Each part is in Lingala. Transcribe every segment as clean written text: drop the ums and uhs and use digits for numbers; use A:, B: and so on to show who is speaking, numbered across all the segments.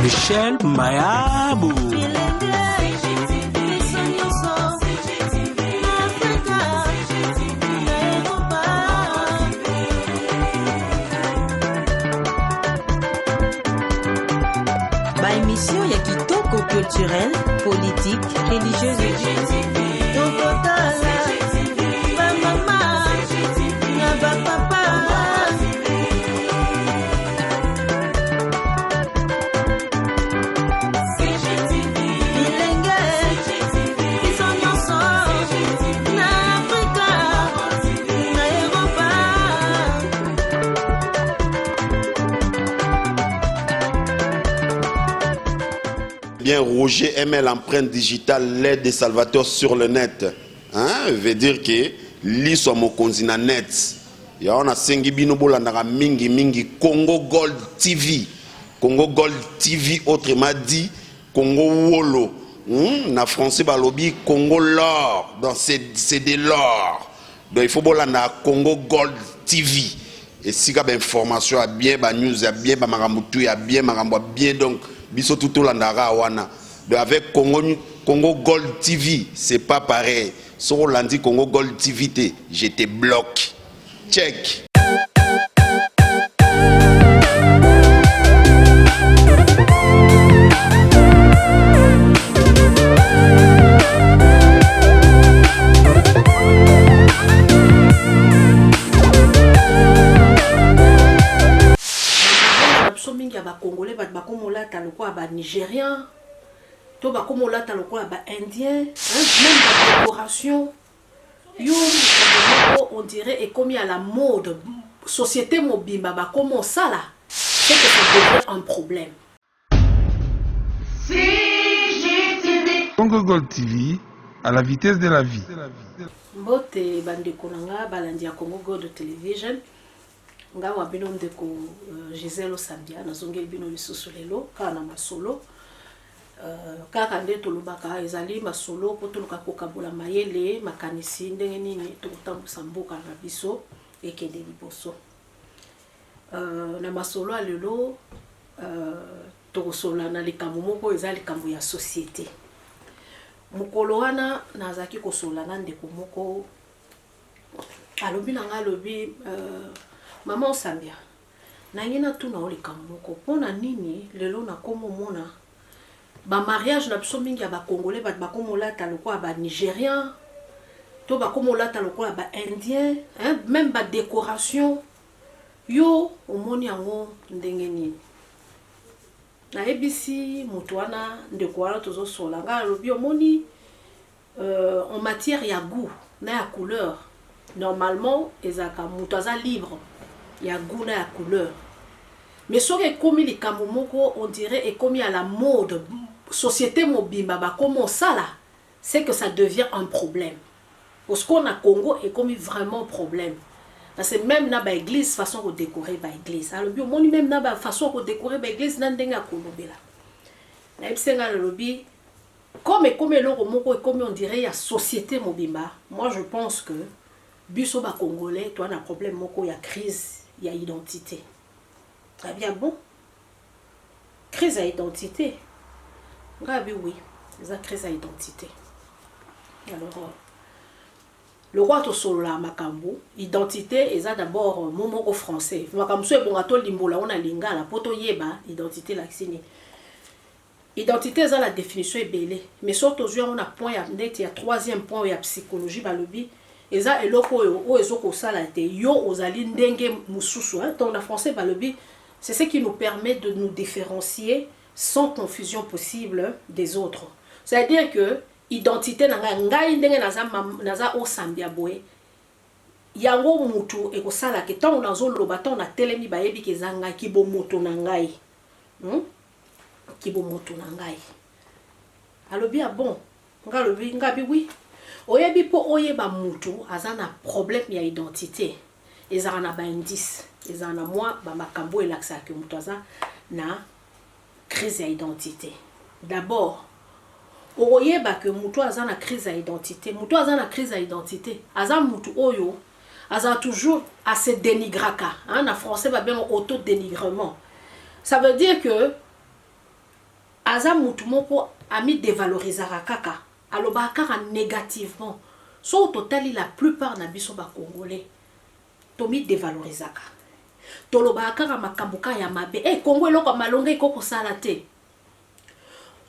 A: Michel Mayabu.
B: Ba émission ya kitoko culturelle, politique, religieuse.
C: Tokotala ba mama na ba papa. Bilenge biso nyonso na Afrika na Europa.
D: Bien, Roger ML, empreinte digitale, l'aide des salvateurs sur le net. Hein? Veut dire que liso mokonzi na net. Ya wana sengi bino bolandaka mingi mingi Congo Gold TV. Congo Gold TV autrement dit Congo Wolo. Na français balobi Congo l'or. Donc c'est de l'or. Donc il faut bolanda Congo Gold TV. Esika ba information ya bien, ba news ya bien, ba makambo tout ya bien, makambo ya bien. Donc biso tout tolandaka wana. Donc avec Congo Gold TV, c'est pas pareil. Soko landi Congo Gold TV te, je te bloque. Check.
E: Biso mingi ya ba Congolais bato bakomolata lokola ba Nigérian to bakomolata lokola ba Indien, hein, même ba décoration yo moko on dirait ekomi à la mode, société mobimba bakoma osala, c'est que ça devient un problème.
F: CGTV. Congo Gold TV à la vitesse de la vie.
E: Mbote bandeko na nga balandi ya Congo Gold Television, nga wa bino ndeko Gisèle Osambia, nazongeli bino lisusu lelo kaka na masolo. Kaka nde tolobaka ezali masolo po toluka kokabola mayele makanisi ndenge nini tokotambusa mboka na biso ekende liboso. Na masolo ya lelo tokosolola na likambo moko eza likambo ya société. Mokolo wana nazalaki kosolola na ndeko moko, alobi na nga, alobi mama Osambia, nangi natuna yo likambo moko, mpona nini lelo nakomomona ba mariage na biso mingi ya ba Congolais bato bakomolata lokola ba Nigérian to bakomolata lokola ba Indien, hein, même ba décoration yo omoni yango ndenge nini? Nayebisi moto wana, ndeko wana tozosola, ngai alobi omoni en matière ya goût na ya couleur, normalement ezalaka moto aza libre ya goût na ya couleur, mais soki ekomi likambo moko on dirait ekomi à la mode, société mobimba bakoma osala, c'est que ça devient un problème. Parce qu'on a Congo ekomi vraiment problème, parce que même na ba église, façon ko décorer ba église, alobi omoni même na ba façon ko décorer ba église na ndenge ya kolobela. Nayebisi nga, nalobi comme ekomi eloko moko ekomi on dirait ya société mobimba, moi je pense que biso ba Congolais toa na problème moko ya crise ya identité. Très bien, bon, crise ya identité, nga bi oui, eza crise ya identité. Alors lokwa tosolola makambo identité eza d'abord mot moko français, makambo so ebonga tolimbola ngo na lingala mpo toyeba identité elakisi nini. Identité eza la définition ebele, mais soki tozwi yango na point ya neti ya troisième point ya psychologie, balobi eza eloko oyo oyo ezokosala te yo ozali ndenge mosusu, hein? Donc na français balobi c'est ce qui nous permet de nous différencier sans confusion possible des autres. C'est-à-dire que identité na ngai, ngai ndenge naza, naza Osambia boye, yango mutu ekosalaka ntango nazoloba, ntango natelemi, bayebi ke eza ngai, kibomoto na ngai, Kibomoto na ngai. Alobi ah bon? Ngai alobi, ngai bi oui, oyebi mpo oyeba mutu aza na problème ya identité, ezalaka na baindice, ezalaka na mwa bamakambo oyo elakisaka ke mutu aza na crise ya identité. D'abord okoyeba ke mutu aza na crise ya identité, mutu aza na crise ya identité aza mutu oyo Azala toujours a se denigraka, hein, na français ba benga auto denigrement. Ça veut dire que aza mutu moko ami devalorisaka kaka, alobaka kaka negativement. Soki totali la plupart na biso ba congolais tomi devalorisaka. Tolobaka kaka makambo kaka ya mabe. Eh Congo eloko ya malonga ekoki kosala te.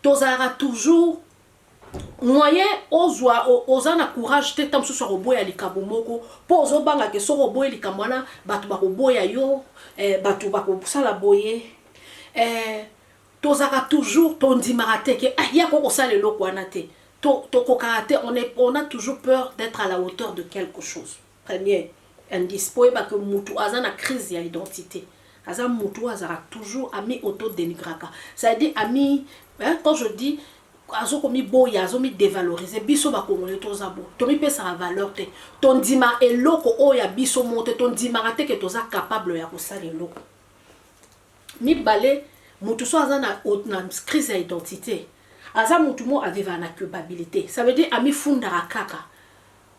E: Tozalaka toujours moyen ozwa oza na courage te ntango mosusu ya koboya likambo moko mpo ozobanga ke soki oboyi likambo wana bato bakoboya yo, eh, bato bakosala boye, eh, tozalaka toujours tondimaka te ke ah, ye akoki kosala eloko wana te, tokokaka te, on a toujours peur d'être à la hauteur de quelque chose. Premier indice mpo oyeba ke mutu aza na crise ya identité, aza mutu oyo azalaka toujours ami auto-dénigraka, c'est-à-dire ami, hein, quand je dis azokomiboya, azomidevalorize. Biso bakongole toza bo tomipesaka valeur te, tondima eloko oyo ya biso moko te, tondimaka te ke toza capable ya kosala eloko. Mibale, mutu so aza na crise ya identité, aza mutu mo avivaka na culpabilité, ça veut dire amifundaka kaka.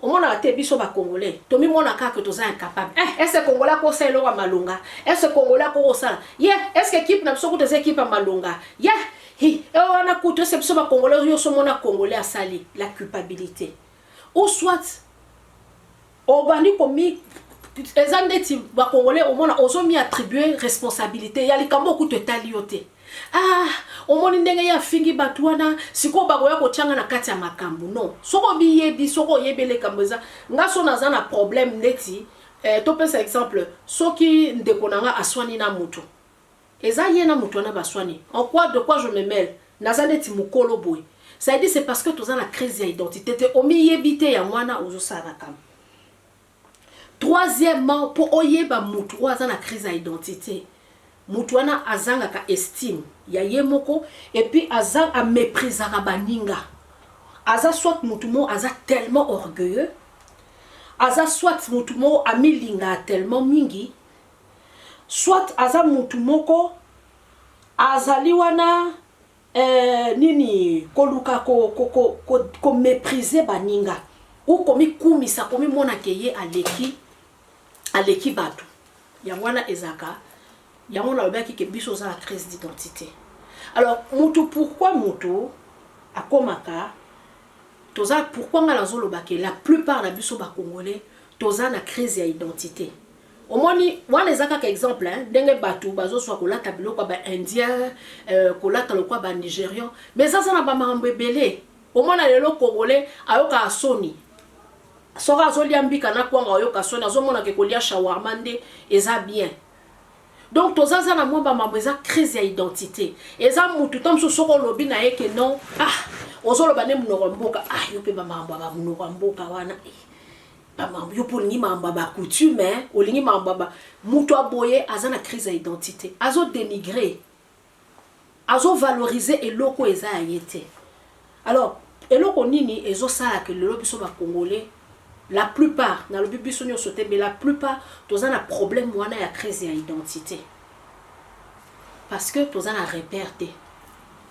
E: Omonaka te biso ba congolais tomimona kaka que toza incapable. Eh, est-ce que congolais akosala eloko ya malonga? Est-ce que congolais akokosala? Ye, est-ce que équipe na biso kutu eza équipe ya malonga? Ye, hi, e wana kutu est-ce que biso ba congolais yo so mona congolais asali la culpabilité. Ou soit obandi komi eza ndeti ba congolais omona ozomi attribuer responsabilité ya likambo kutu etali yo te. Ah, omoni ndenge ye afingi bato wana, sikoyo bakoya kotianga na kati ya makambo. Non, soki obiyebi, soki oyebi likambo eza nga so naza na problème ndeti, eh, topesa exemple, soki ndeko na nga aswani na mutu, eza ye na mutu wana baswani, en quoi, de quoi je me mêle? Naza neti mokolo boye. Ça veut dire c'est parce que toza na crise ya identité te, omiyebi te, yango wana ozosala makambo. Troisièmement, mpo oyeba mutu oyo aza na crise ya identité, mutu wana azangaka estime ya ye moko, et puis aza améprisaka baninga. Aza soit mutu moko aza tellement orgueilleux, aza soit mutu moko amilingaka tellement mingi, soit aza mutu moko azali wana, eh, nini, koluka komépriser baninga ou komikumisa, komimona ke ye aleki bato. Yango wana ezalaka, yango nalobaki ke biso oza na crise d'identité. Alors mutu, pourquoi mutu akomaka toza, pourquoi nga nazoloba ke la plupart na biso bacongolais toza na crise ya identité? Omoni wana eza kaka exemple, hein, ndenge bato bazozwa kolata biloko ya baindien, kolata lokola banigérian, mais eza aza na bamakambo ebele. Omona lelo congolais ayokaka soni soki azolia mbika na kwanga, oyoka soni, azomonaka kolia shawarma nde eza bien. Donc toza za na mwa bamambo, eza crise ya identité. Eza mutu ta mosusu soki olobi na ye ke non, ah, ozoloba nde monoko ya mboka, ah, yo mpe bamakambo ya bamonoko ya mboka wana, eh, bamakambo yo mpo olingi makambo ya bacoutume, olingi makambo ya ba mutu aboye, aza na crise ya identité, azodénigre, azovalorize eloko eza ya ye te. Alors eloko nini ezosalaka lelo biso bacongolais, la plupart, nalobi biso nyonso te, mais la plupart toza na problème wana ya crise ya identité? Parce que toza na repère te.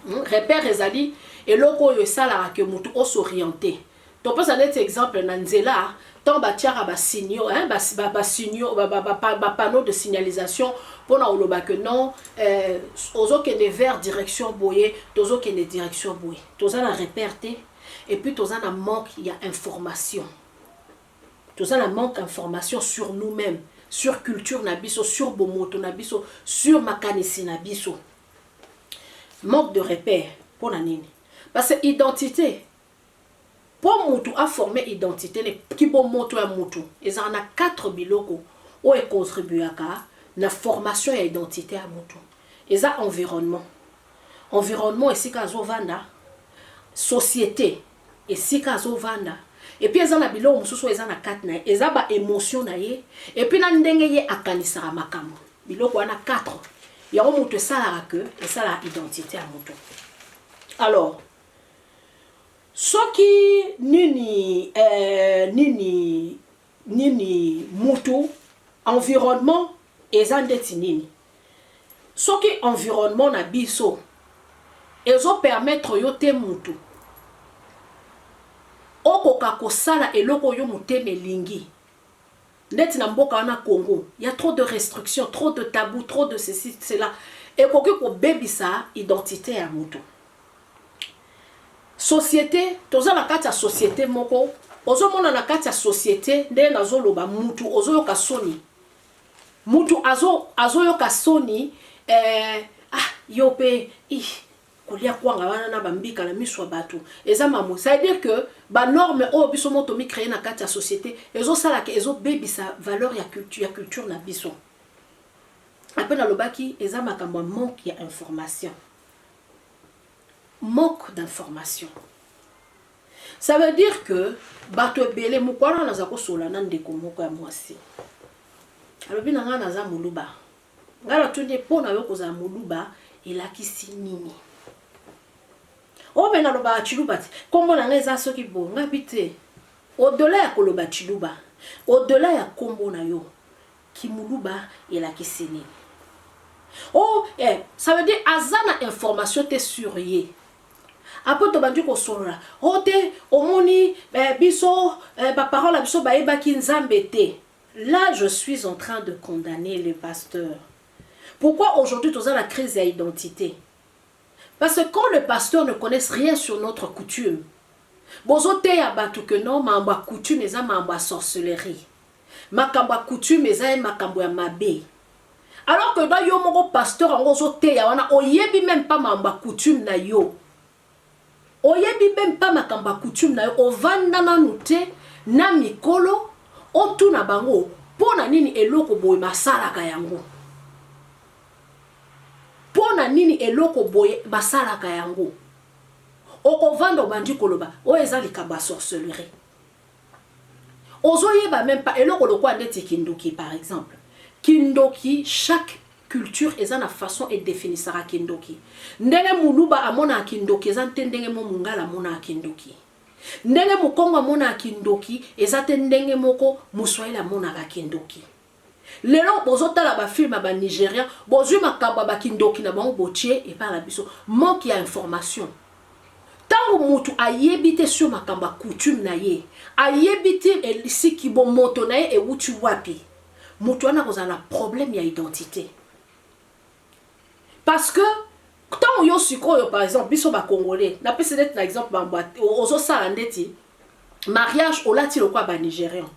E: Repère ezali eloko oyo esalaka ke motu osoriente. Topesa neti exemple na nzela, ntango batiaka basignaux, hein, basignaux, bapanneau de signalisation mpona koloba ke non, ozokende vers direction boye, tozokende direction boye. Toza na repère te, et puis toza na manque ya information, toza na manque information sur nous-mêmes, sur culture na biso, sur bomoto na biso, sur makanisi na biso. Manque de repère mpona nini? Parce que identité, mpo mutu aforme identité ne kibomoto ya mutu, ezala na 4 biloko oyo econtribuaka na formation ya identité ya mutu. Eza environnement, environnement esika azovanda, société esika azovanda, et puis eza na biloko mosusu oyo eza na kati na ye, eza baémotion na ye, et puis na ndenge ye akanisaka makambo. Biloko wana 4, yango moto esalaka ke esalaka identité ya moto. Alors soki nini, nini mutu, environnement eza ndeti nini? Soki environnement na biso ezopermettre yo te mutu okoka kosala eloko oyo motema elingi. Ndeti na mboka wana Congo, il ya trop de restrictions, trop de tabou, trop de ceci, cela. Ekoki kobebisa identité ya moto. Société, toza na kati ya société moko, ozomona na kati ya société ndenge nazoloba, mutu ozoyoka soni. Mutu azoyoka soni, ah, yo pe, ih, kolia kwanga wana na bambika na miso ya bato eza mamo. Ça veut dire que banorme oyo biso mo tomicréer na kati ya société ezosalaka, ezobebisa valeur ya culture na biso. Ape nalobaki eza makambo ya manque ya information. Manque d'information, ça veut dire que bato ebele. Mokwana naza kosola na ndeko moko ya mwasi, alobi na ngai: "Naza Moluba." Ngai natuni ye: "Mpo na yo, kozala Moluba elakisi nini?" "Oyo mpe nalobaka Tshiluba te, nkombo na ngai eza soki bo." Ngai bi te, au-delà ya koloba Tshiluba, au-delà ya nkombo na yo, kimuluba elakisi nini? Oh, ça veut dire aza na information te sur ye. Après tobandi kosolola. O te, omoni, biso baparole na biso bayebaki Nzambe te. Là, je suis en train de condamner le pasteur. Pourquoi aujourd'hui toza la crise ya identité? Parce que quand le pasteur ne connaisse rien sur notre coutume, bozoteya bato que non, makambo ya coutume eza makambo ya sorcellerie, makambo ya coutume eza ye makambo ya mabe, alors que na yo moko pasteur yango ozoteya wana, oyebi même pas makambo ya coutume na yo, oyebi même pas makambo ya coutume na yo. Ovanda nanu te na mikolo, otuna bango mpo na nini eloko boye basalaka yango, mpo na nini eloko boye basalaka yango. Okovanda, obandi koloba oyo eza likambo ya sorcellerie, ozoyeba même pas eloko lokola ndeti kindoki par exemple. Kindoki, chaque culture eza na façon edéfinisaka kindoki. Ndenge Moluba amonaka kindoki eza te ndenge mo Mongala amonaka kindoki, ndenge Mokongo amonaka kindoki eza te ndenge moko Moswahili amonaka kindoki. Lelo bozotala bafilm ya Banigérien, bozwi makambo ya bakindoki na bango, botie epai na biso. Manque ya information. Ntango motu ayebi te sur makambo ya coutume na ye, ayebi te esiki bomoto na ye ewuti wapi, motu wana kozala na problème ya identité. Parce que ntango yo sikoyo, par exemple biso Bacongolais, napesi neti na exemple bambo, ozosala ndeti mariage, olati lokola Banigérian,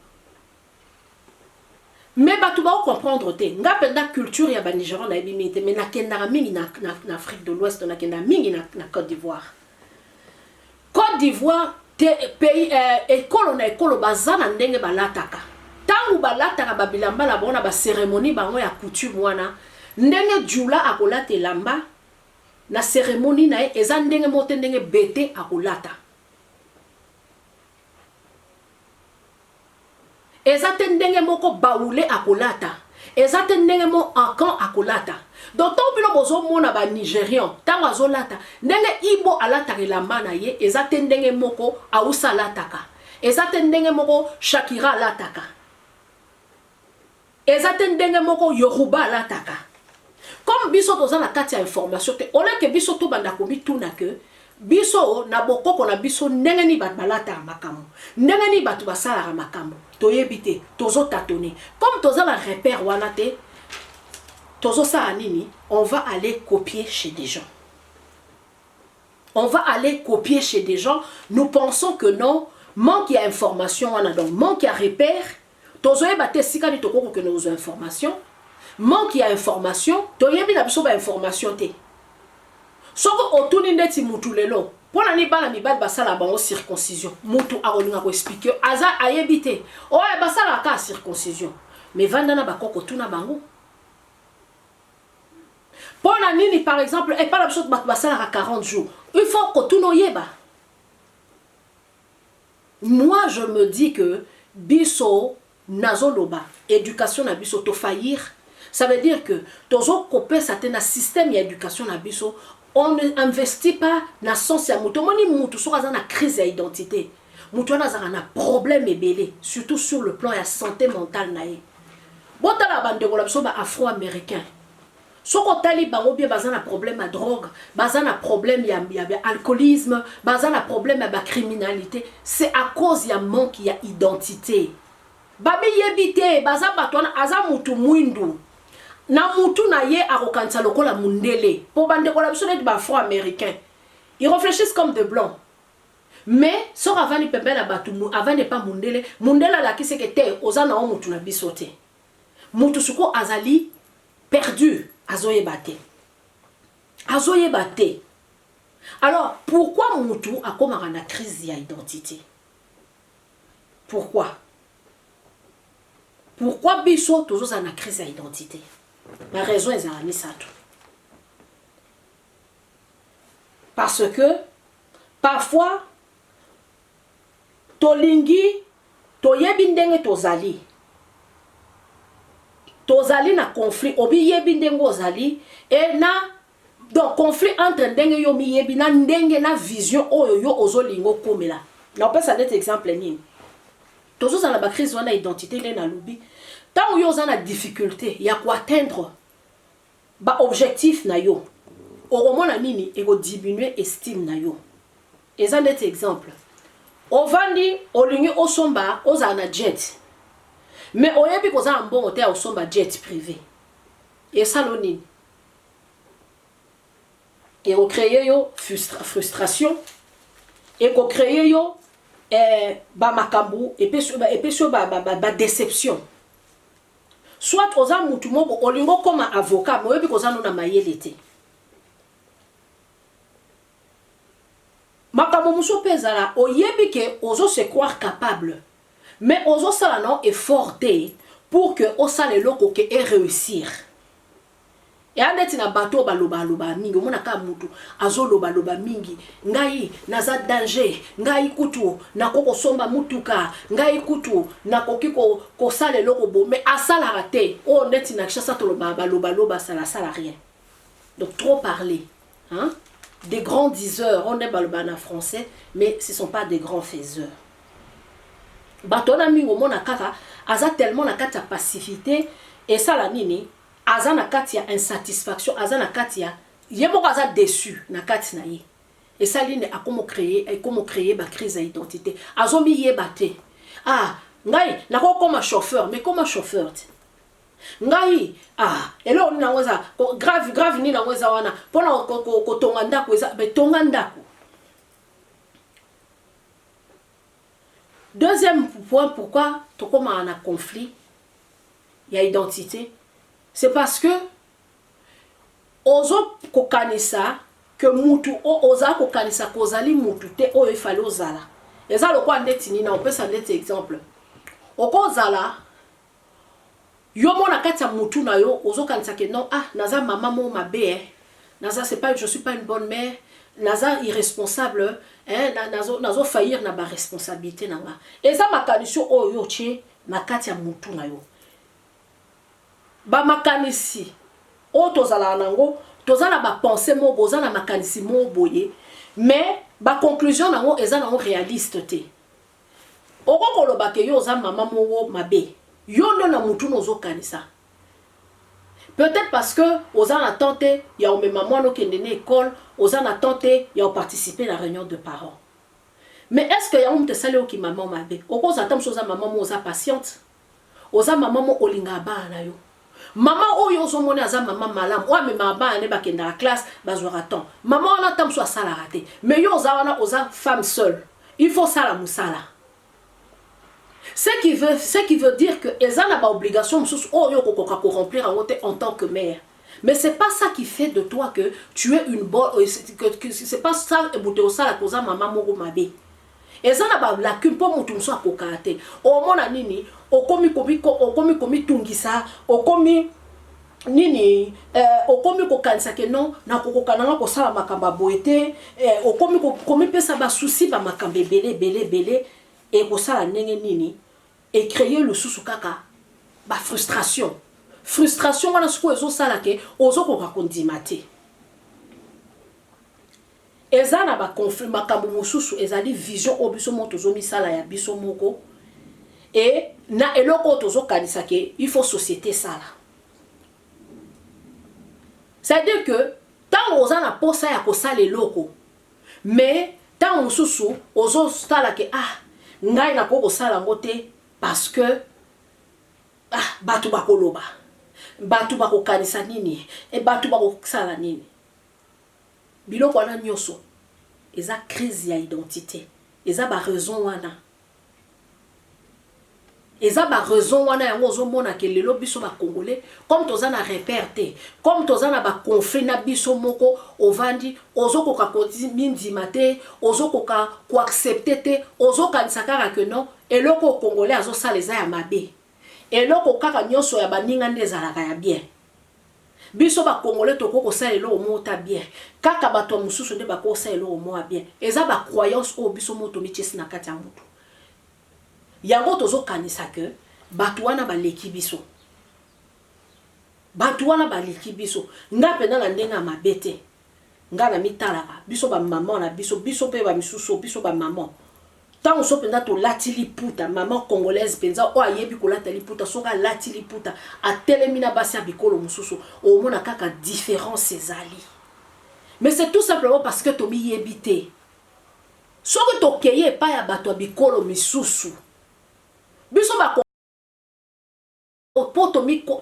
E: mais bato bakocomprendre te. Nga mpenza, culture ya Banigérian nayebi mingi te, mais nakendaka mingi na Afrique de l'Ouest, nakendaka mingi na Côte d'Ivoire. Côte d'Ivoire te, pays, ekolo na ekolo baza na ndenge balataka. Ntango balataka babilamba na bango na bacérémonie bango ya coutume wana, ndenge Jula akolata elamba na cérémonie na ye eza ndenge moko te ndenge Bete akolata, eza te ndenge moko Baoulé akolata, eza te ndenge mo Akan akolata. Donc ntango bino bozomona Banigérian, ntango azolata, ndenge Ibo alataka elamba na ye eza te ndenge moko Ausa alataka, eza te ndenge moko Shakira alataka, eza te ndenge moko Yoruba alataka. Comme biso toza na kati ya information te, oleke biso tobanda komituna ke biso na bokoko na biso, ndenge nini bato balataka makambo, ndenge nini bato basalaka makambo, toyebi te. Tozotâtonner. Comme toza na repère wana te, tozosala nini? On va aller copier chez des gens, on va aller copier chez des gens. Nous pensons que non, manque ya information wana, donc manque ya repère, tozoyeba te esika nini tokoki kokende kozwa information. Manque ya information, toyebi na biso bainformation te. Soki otuni ndeti mutu lelo: "Mpo na nini bana mibali basala bango circoncision?" Mutu akolinga koexpliquer, aza ayebi te. Oyo basalaka kaka circoncision, mais vanda na bakoko, tuna bango mpo na nini. Par exemple, epai na biso bato basalaka 40 jours, il faut kotuna, oyeba. Moi, je me dis que biso nazoloba éducation na biso tofaillir. Ça veut dire que tozokopesa te na système ya éducation na biso, on ne investit pas na sens ya moto. Omoni, mutu soki aza na crise ya identité, motu wana azalaka na problème ebele, surtout sur le plan ya santé mentale na ye. Botala bandeko na biso baafro-américain, soki otali bango bien, baza na problème ya drogue, baza na problème ya alcoolisme, baza na problème ya bacriminalité. C'est à cause ya manque ya identité. Bamiyebi te, baza bato wana, aza mutu mwindu na mutu na ye akokanisa lokola mundele, po bandeko na biso neti ba afro américain, ils réfléchissent comme de blancs. Mais soki avandi pembeni na bato, avandi epa mundele, mundele alakisi ke te, oza na yo mutu na biso te. Mutu sikoyo azali perdu, azoyeba te, azoyeba te. Alors pourquoi mutu akomaka na crise ya identité? Pourquoi? Pourquoi biso tozozala na crise ya identité? Ba raison ezala misato. Parce que parfois tolingi, toyebi ndenge tozali, tozali na conflit, obiyebi ndenge ozali e na donc conflit entre ndenge yo miyebi na ndenge na vision oyo yo ozolinga okomela. Na opesa neti exemple nini? Tozozala ba crise wana identité nde nalobi, ntango yo oza na difficulté ya koatteindre ba objectif na yo, okomona nini ekodiminue estime na yo. Eza neti exemple, ovandi, olingi osomba, ozala na jet, mais oyebi koza na mbongo te ya osomba jet privé. Esalo nini? Ekocreye yo frustration, ekocreye yo bamakambo, epesi yo badéception. Soit oza mutu moko olingi okóma avocat, mais oyebi koza no na mayele te. Makambo mosusu mpe ezala, oyebi ke ozo se croire capable, mais ozosala na effort te pour que osala eloko ke eréussir. Eya neti na bato oyo balobaloba mingi. Omona kaka mutu azolobaloba mingi: "Ngai naza danger, ngai kutu nakoki kosomba mutuka, ngai kutu nakoki kosala eloko bo", mais asalaka te. Oyo neti na Kinshasa tolobaka balobaloba, asalasala rien. Donc trop parler, hein? Des grands diseurs, on est baloba na français, mais ce sont pas des grands faiseurs. Bato wana mingi, omona kaka aza tellement na kati ya passivité. Esala nini? Aza na kati ya insatisfaction, aza na kati ya ye moko, aza déçu na kati na ye. Esali nini? Akomo créer bacrise ya identité, azomiyeba te. "Ah, ngai nakokoma chauffeur", mais koma chauffeur te. "Ngai, ah, eloko nini yango eza grave grave? Nini yango eza wana mpona kotonga ndako?" Eza betonga ndako. Deuxième point, pourquoi tokomaka na conflit ya identité, c'est parce que ozokokanisa ke mutu, oza kokanisa kozali mutu te oyo efali ozala. Eza lokola ndeti nini? Opesa ndeti exemple, okozala yo mo na kati ya mutu na yo, ozokanisa ke non, ah, naza mama mo mabe, eh. Naza, c'est pas, je suis pas une bonne mère, naza irresponsable, hein, nazo, nazo faillir na baresponsabilité na nga. Eza makanisi oyo yo otie na kati ya mutu na yo. Bamakanisi oyo tozalaka nango, toza na bapensées moko, oza na makanisi moko boye, mais baconclusion nango eza nango réaliste te. Oko koloba ke yo oza mama moko mabe, yo nde na mutu na ozokanisa, peut-être parce que oza na temps te ya omema mwana okende na école, oza na temps te ya oparticiper na réunion de parents. Mais est ce que yango moto esali oki mama mabe? Okozala ta mosu oza mama mo oza patiente, oza mama mo olingaka bana na yo. Mama oyo ozomona aza mama malamu, oyo amemaka bana nde bakendaka classe, bazwaka temps. Mama wana ta mosu asalaka te, mais yo oza wana, oza femme seule, il faut osala mosala. Ce qui veut dire que eza na baobligation mosusu oyo okokoka koremplir yango te en tant que mère. Mais c'est pas ça qui fait de toi que tu es une bonne, que c'est pas ça moto osalaka oza mama moko mabe. Eza na balacune mpo moto mosusu akokaka te. Omona nini? Okomi komitungisa, okomi nini, okomi kokanisa ke non, nakokoka nanga kosala makambo ya boye te. Okomi komipesa basusi, bamakambo ebele ebele ebele. Ekosala ndenge nini? Ecréer lisusu kaka bafrustration. Frustration wana sikoyo ezosala ke ozokoka kondima te. Eza na baconflit. Makambo mosusu ezali vision oyo biso moko tozomisala ya biso moko e na eloko oyo tozokanisa ke il faut société esala. C'est-à-dire que ntango oza na posa ya kosala eloko, mais ntango mosusu ozosala ke ah, ngai nakoki kosala yango te parce que Ah, bato bakoloba, bato bakokanisa nini, e bato bakosala nini. Biloko wana nyonso eza crise ya identité, eza baraison wana, eza baraison wana. Yango ozomona ke lelo biso Bacongolais, comme toza na repère te, comme toza na baconflit na biso moko, ovandi, ozokoka mindima te, ozokoka koaccepter te, ozokanisa kaka ke non, eloko Congolais azosala eza ya mabe, eloko kaka nyonso ya baninga nde ezalaka ya bien. Biso Bacongolais tokoki kosala eloko moko ta bien, kaka bato ya mosusu nde bakosala eloko moko ya bien. Eza bacroyance oyo biso moko tomitiesi na kati ya mutu. Yango tozokanisa ke bato wana baleki biso, bato wana baleki biso. Nga mpenza, na ndenge ya mabe te, nga na mitalaka, biso bamama na biso, biso mpe bamisusu, biso bamama, ntango so mpenza tolati liputa, mama congolaise mpenza oyo ayebi kolata liputa, soki alati liputa, atelemi na basi ya bikolo mosusu, omona kaka différence ezali. Mais c'est tout simplement parce que tomiyebi te. Soki tokei epai ya bato ya bikolo misusu, biso bako mpo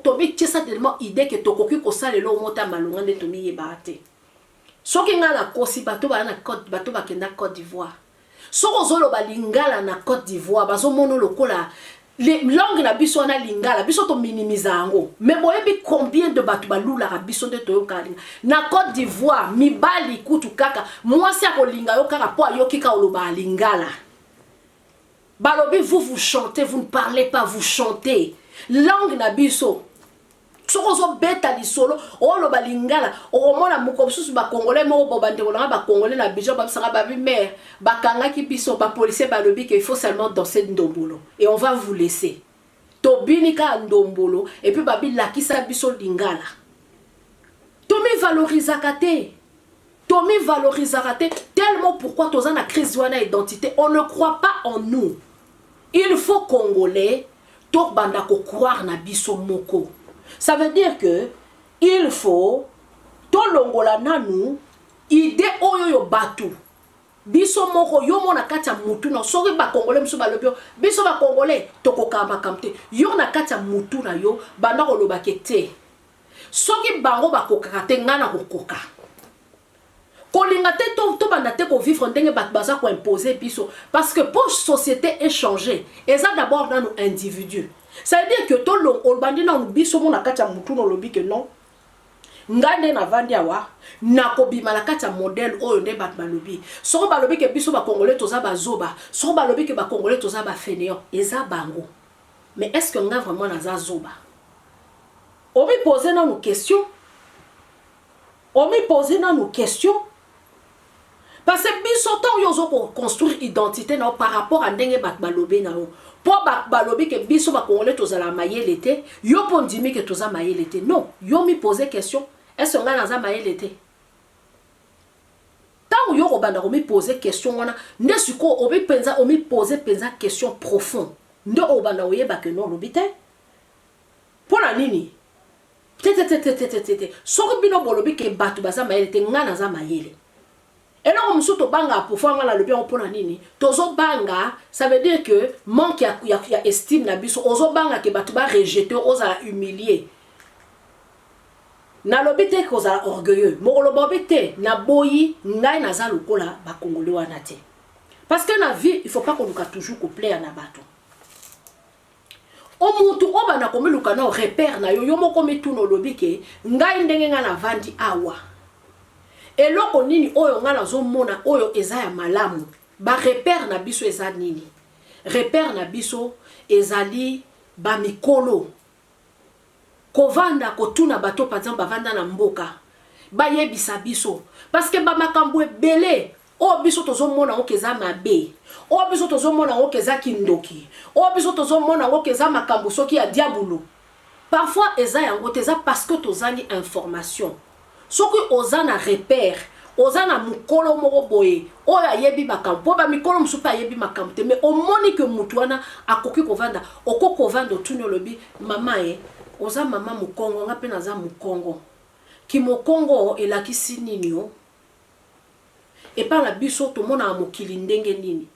E: tomitiesa tellement idée ke tokoki kosala eloko moko ta malonga nde tomiyebaka te. Soki ngai nakosi, bato baya na Côte, bato bakenda Côte d'Ivoire, soki ozoloba lingala na Côte d'Ivoire, bazomona lokola langue na biso wana lingala, biso tominimiza yango. Mais boyebi combien de bato balulaka biso nde toyokaka lingala na Côte d'Ivoire? Mibali kutu, kaka mwasi akolinga yo kaka mpo ayoki ka olobaka lingala. Balobi: "Vous, vous chantez, vous ne parlez pas, vous chantez." Langue na biso, soki ozobeta lisolo, oloba lingala, okomona moko mosusu, Bacongolais moko bo, bandeko nanga Bacongolais na Abidjan babisanga babi mare bakangaki biso, bapolicier balobi ke il faut seulement danser ndombolo et on va vous laisser. Tobini kaka ndombolo et puis babilakisa biso lingala. Tomivalorisaka te, tomivalorisaka te tellement. Pourquoi toza na crise wana identité? On ne croit pas en nous. Il faut Congolais tobanda kocroire na biso moko. Ça veut dire que il faut tolongola nanu idée oyo oyo bato biso moko yo mo na kati ya mutu na. Soki Bacongolais mosusu balobi yo, biso Bacongolais tokokaka makambo te, yo na kati ya mutu na yo banda kolobake te: soki bango bakokaka te, ngai na kokoka. Kolinga te tobanda te kovivre ndenge bato baza koimpose biso, parce que mpo société echanger, eza d'abord nanu individu. Ça veut dire que tolobandi nanu biso mo na kati ya mutu na, olobi ke non, ngai nde navandi awa, nakobima na kati ya modèle oyo nde bato balobi. Soko balobi ke biso Bacongolais toza bazoba, soko balobi ke Bacongolais toza bafainéant, eza bango. Mais est ce que ngai vraiment naza zoba? Omipose nanu question, omipose nanu question. Parce que biso, ntango yo ozo koconstruire identité na yo par rapport a ndenge bato balobi na yo, mpo balobi ke biso Bacongolais tozala mayele te, yo mpo ndimi ke toza mayele te. Non, yo mipose question: est ce ngai naza mayele te? Ntango yo kobanda komipose question wana, nde sikoyo obi mpenza omipose mpenza question profond, nde obanda koyeba ke no, olobi te. Mpo na nini? Te, te, te, te, te, te, te, te. Soki bino bolobi ke bato baza mayele te, ngai naza mayele. Eloko mosusu tobangaka parfois, ngai nalobi yango mpona nini tozobanga? Ça veut dire que manque ya estime na biso. Ozobanga ke bato barejeter, ozala humilié. Nalobi te kozala orgueilleux, mokoloba obi te, naboyi, ngai naza lokola Bacongolais wana te. Parce que na vie, il faut pas koluka toujours koplaire na bato. Omutu oyo banda komiluka na repère na yo, yo moko mituna, olobi ke ngai, ndenge ngai navandi awa, eloko nini oyo ngai nazomona oyo eza ya malamu? Barepère na biso eza nini? Repère na biso ezali bamikolo, kovanda kotuna bato, par exemple bavanda na mboka, bayebisa biso. Parce que bamakambo ebele oyo biso tozomona ngo ke eza mabe, oyo biso tozomona ngo ke eza kindoki, oyo biso tozomona ngo ke eza makambo soki ya diabulu, parfois eza yango te. Eza parce que tozangi information. Soki oza na repère, oza na mokolo moko boye oyo ayebi makambo, mpo bamikolo mosusu mpe ayebi makambo te, mais omoni ke motu wana akoki kovanda, okoki kovanda, otuni, olobi: "Mama ye, oza mama mokongo, nga mpe naza mokongo, kimokongo elakisi nini o epai na biso? Tomonaka mokili ndenge nini?"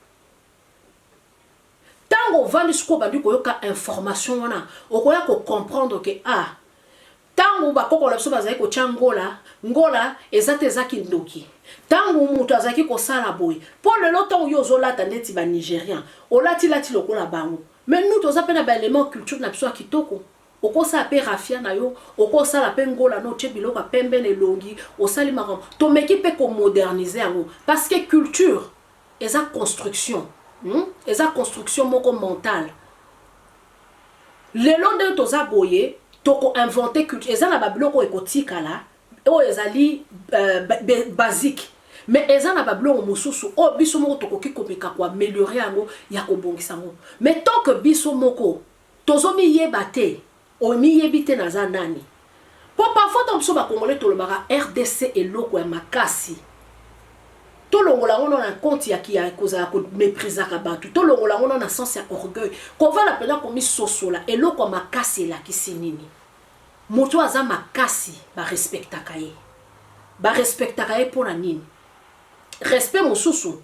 E: Ntango Ntango ovandi sikoyo obandi koyoka information wana, okoya ko comprendre que ah, Tango ba koko na biso bazalaki kotia ngola, ngola eza te eza kindoki. Tango mutu azalaki kosala boye, po lelo tango yo ozo lata ndeti ba nigerian, olati lati lokola bango. Mais nous toza pe na ba elements culture na biso ya kitoko. Okosala pe raphia na yo, okosala pe ngola no otie biloko ya pembe na elongi, osali makambo. Tomeki pe ko moderniser yango parce que culture eza construction, hum, eza construction moko mentale. Lelo ndenge toza boye toko inventer culture eza na ba biloko oyo ekotikala oyo ezali basique mais eza na ba biloko mosusu oyo biso moko tokoki komeka ko ameliorer yango ya kobongisa yango mais tant que biso moko tozo miyeba te omiyebi te naza nani po parfois tango biso ba congolais tolobaka rdc eloko ya makasi Tolongola yango nano na compte ya ki ya kozala ko meprisaka batu. Tolongola yango nano na sens ya orgueil. Kovanda penza komisosola eloko ya makasi elakisi nini? Moto oyo aza makasi ba respectaka ye. Ba respectaka ye pona nini? Respect mosusu,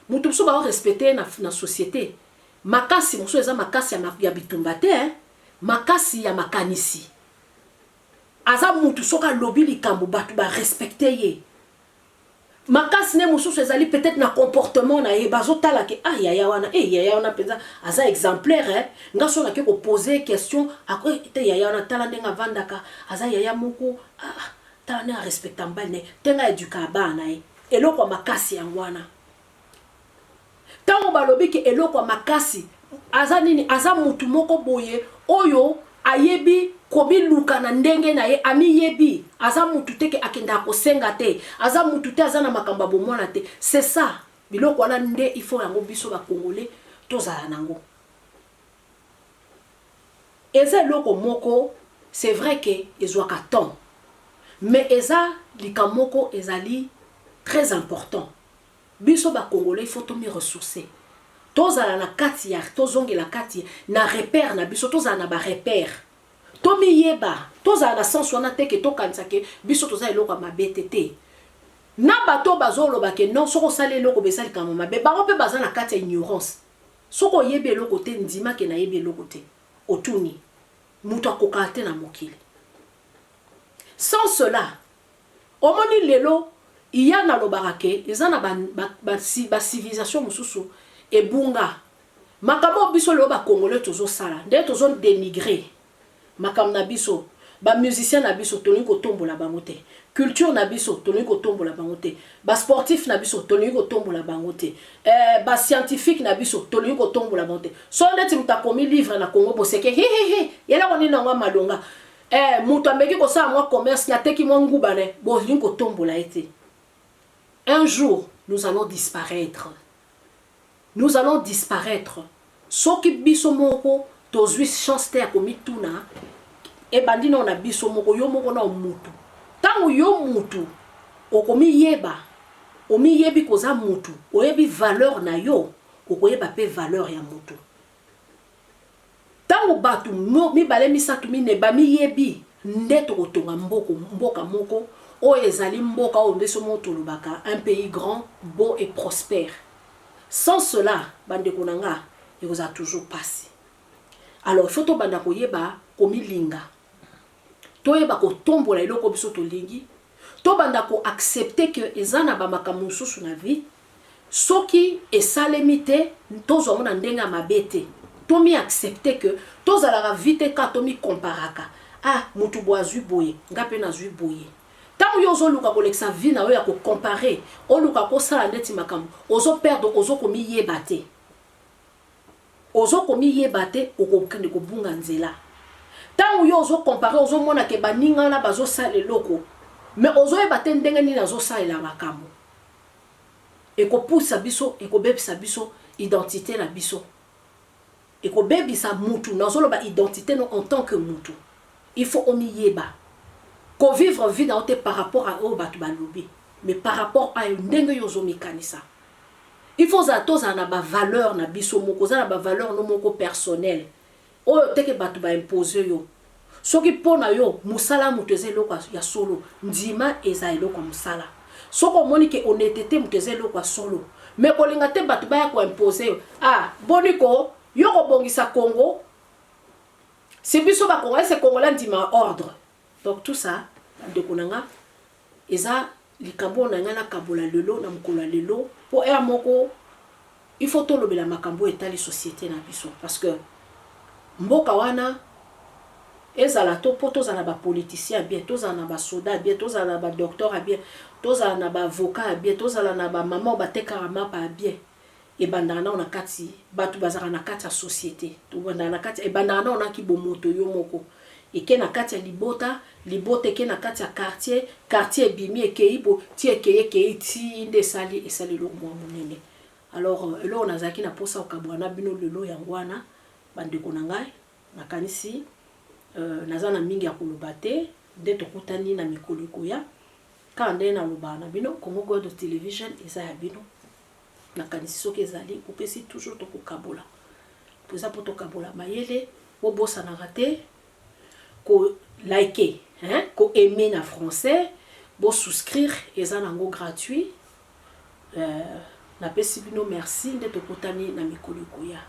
E: moto mosusu bao respecter ye na, na societe. Makasi mosusu eza makasi ya, ya bitumba te hein. Makasi ya makanisi. Aza mutu soki alobi likambo batu ba respecter ye. Makasi ne mosusu ezali peut etre na comportement na ye bazo tala ke ah yaya wana eh yaya wana penza aza exemplaire eh nga soki nake ko poser ye question ako eh te yaya wana tala ndenge avandaka aza yaya moko ah tala ndenge a respecta mobali na ye te nga eduka bana na ye eloko ya makasi yango wana Tango balobi ke eloko ya makasi aza nini aza mutu moko boye oyo ayebi komiluka na ndenge na ye amiyebi aza mutu te ke akendaka kosenga te aza mutu te aza na makambo ya bomwana te c'est ça biloko wana nde il faut yango biso ba congolais tozala nango eza eloko moko c'est vrai ke ezwaka temps mais eza likambo moko ezali très important. Biso ba congolais il faut to mi ressourcer. Tozala na kati ya tozongela kati na repère na biso tozala na ba repères. Tomiyeba, tozala na sens wana te ke tokanisa ke biso toza eloko ya mabe te te. Na bato oyo bazoloba ke non soki osali eloko boye eza likambo mabe, bango pe baza na kati ya ignorance. Soki oyebi eloko te ndima ke nayebi eloko te. Otuni. Mutu akokaka te na mokili. Sans cela, Omoni lelo iya nalobaka ke eza na ba ba civilisation mosusu ebunga makambo oyo biso lelo ba congolais tozo sala ndenge tozo denigrer makambo na biso ba musiciens na biso tolingi kotombola bango te culture na biso tolingi kotombola bango te ba sportifs na biso tolingi kotombola bango te eh, ba scientifique na biso tolingi kotombola bango te so ndeti moto akomi livre na Congo boseke hihihi eloko nini yango ya malonga Eh mutu ameki kosala mwa commerce na teki mwa nguba ne bolingi kotombola ye te un jour nous allons disparaitre nous allons disparaitre soki biso moko tozui chance te ya komituna ebandi nao na biso moko yo moko nao mutu tango yo mutu okomiyeba omiyebi koza mutu oyebi valeur na yo okoyeba pe valeur ya mutu Tango batu mibale, misatu, mine bamiyebi nde tokotonga mboko, mboka moko oyo ezali mboka oyo biso moko tolobaka un pays grand, beau et prospère. Sans cela, bandeko na nga, ekozala toujours pasi. Alors il faut tobanda koyeba komilinga, toyeba kotombola eloko biso tolingi, tobanda ko accepter que eza na ba makambo mosusu na vie Soki esalemi te tozwa yango na ndenge ya mabe te. To mi accepter que tozalaka vie te kaka to mi comparaka. Ah mutu boye azwi boye, nga pe nazwi boye. Tango yo ozo luka kolekisa vie na yo ya ko comparer, oluka kosala ndeti makambo, ozo perdre ozo komiyeba te. Ozo komiyeba te okokende kobunga nzela. Tango yo ozo comparer ozo mona ke baninga wana bazo sala eloko mais ozoyeba te ndenge nini azo salela makambo. Ekopusa biso, ekobebisa biso identite na biso. Ekobebisa mutu, nazoloba identite no en tant que mutu. Il faut omiyeba. Ko vivre vie na yo te par rapport à oyo batu balobi, mais par rapport à ndenge yo ozomikanisa. Il faut ozala tozala na ba valeurs na biso moko, oza na ba valeurs no moko personnel. Oyo te ke batu ba imposer yo. Soki po na yo musala ya mutu eza eloko ya solo, ndima eza eloko ya musala. Soki omoni ke honnetete mutu eza eloko ya solo, mais kolinga te batu baya ko imposer yo, ah boni ko! Yo kobongisa Congo, si biso ba Congolais, c'est Congolais ndima ordre. Donc tout ça, ndeko na nga, eza likambo oyo na ngai nakabola lelo na mokolo ya lelo, mpo heure moko il faut tolobela makambo oyo etali société na biso, parce que mboka wana ezala to mpo tozala na bapoliticien ya bien, tozala na basoda ya bien, tozala na badocteur ya bien, tozala na baavocat ya bien, tozala na bamama oyo batekaka mapa ya bien, ebandaka nao na kati bato bazalaka na kati ya société. Tobandaka na kati, ebandaka nao naki bomoto yo moko, eke na kati ya libota, libota eke na kati ya quartier, quartier ebimi, ekei bo ti ekei, ekei ti nde esali eloko mwa monene. Alors eloko nazalaki na mposa kokabwana na bino lelo yango wana, bandeko na ngai. Nakanisi naza na mingi ya koloba te. Nde tokutani na mikolo ekoya, kaka ndenge nalobaka na bino, Congo God Television eza ya bino. Nakanisi soki ezali opesi toujours, tokokabola eza mpo tokabola mayele. Bobosanaka te ko-liker, hein, ko-aimer na français, bosouscrire, eza nango gratuit. Napesi bino merci, nde tokutani na mikolo ekoya.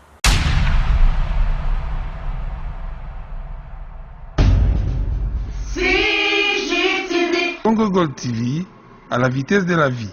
F: CGTV. Congo Gold TV, à la vitesse de la vie.